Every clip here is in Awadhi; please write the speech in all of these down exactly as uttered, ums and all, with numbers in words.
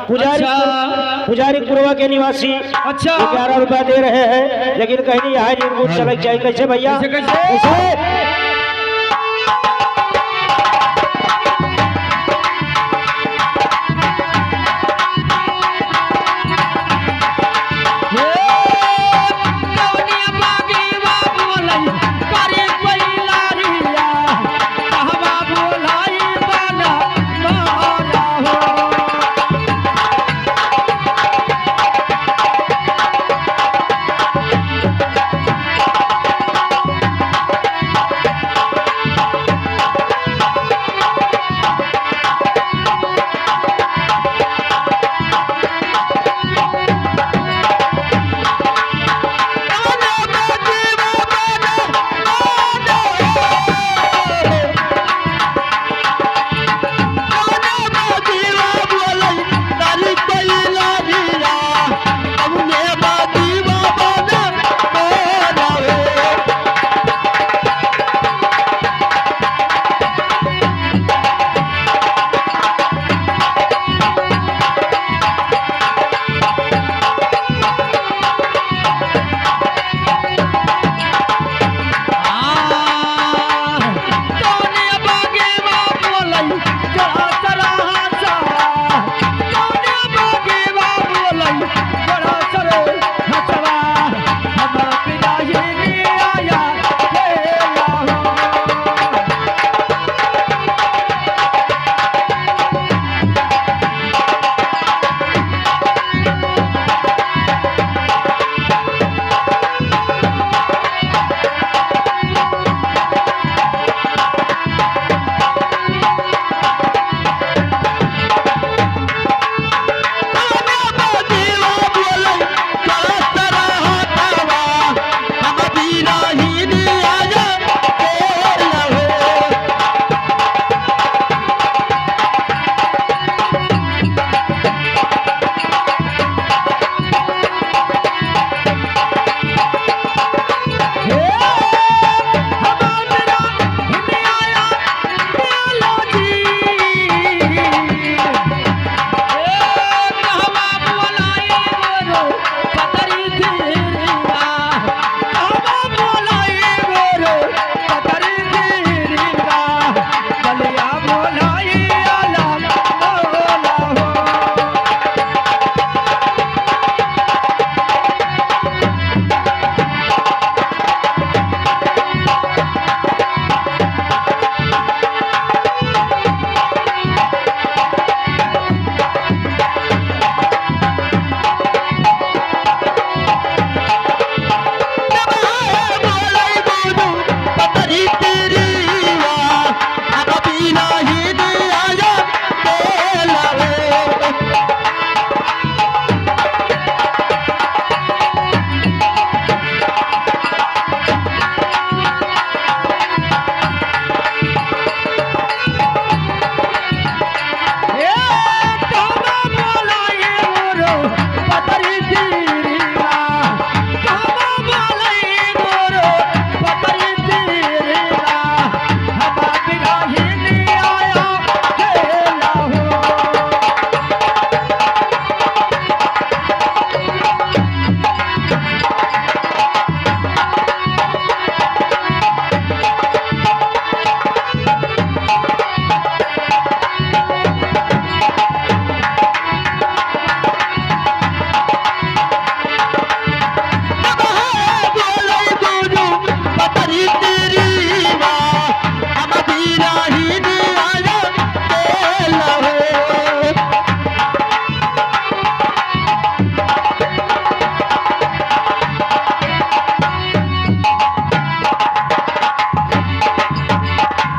पुजारी, अच्छा। पुजारी पुरवा के निवासी अच्छा। ग्यारह रुपया दे रहे हैं, लेकिन कहीं नहीं, यहाँ निर्गुण हाँ। चले जाए। कैसे भैया? कैसे, कैसे? कैसे?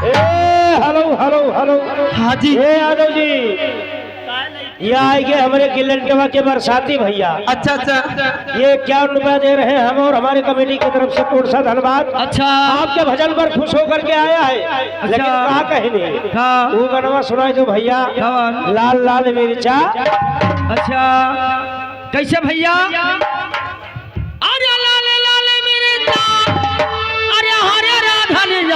ए, हेलो, हेलो, हेलो। हाँ जी। ए, यादव जी, ये आए गए हमारे गिल्लंटवा के बरसाती भैया। अच्छा, अच्छा। ये इक्यावन रुपया दे रहे हैं हम और हमारे कमेटी की तरफ से कोट सा धन्यवाद। अच्छा। आपके भजन पर खुश होकर के आया है, अच्छा। लेकिन कहा कहीं नहीं। हाँ। वो गनवा सुनाई दो भैया। कौन? लाल लाल मिर्चा। अच्छा, कैसे भैया? अरे लाल लाल मिर्चा, अरे हरे राधन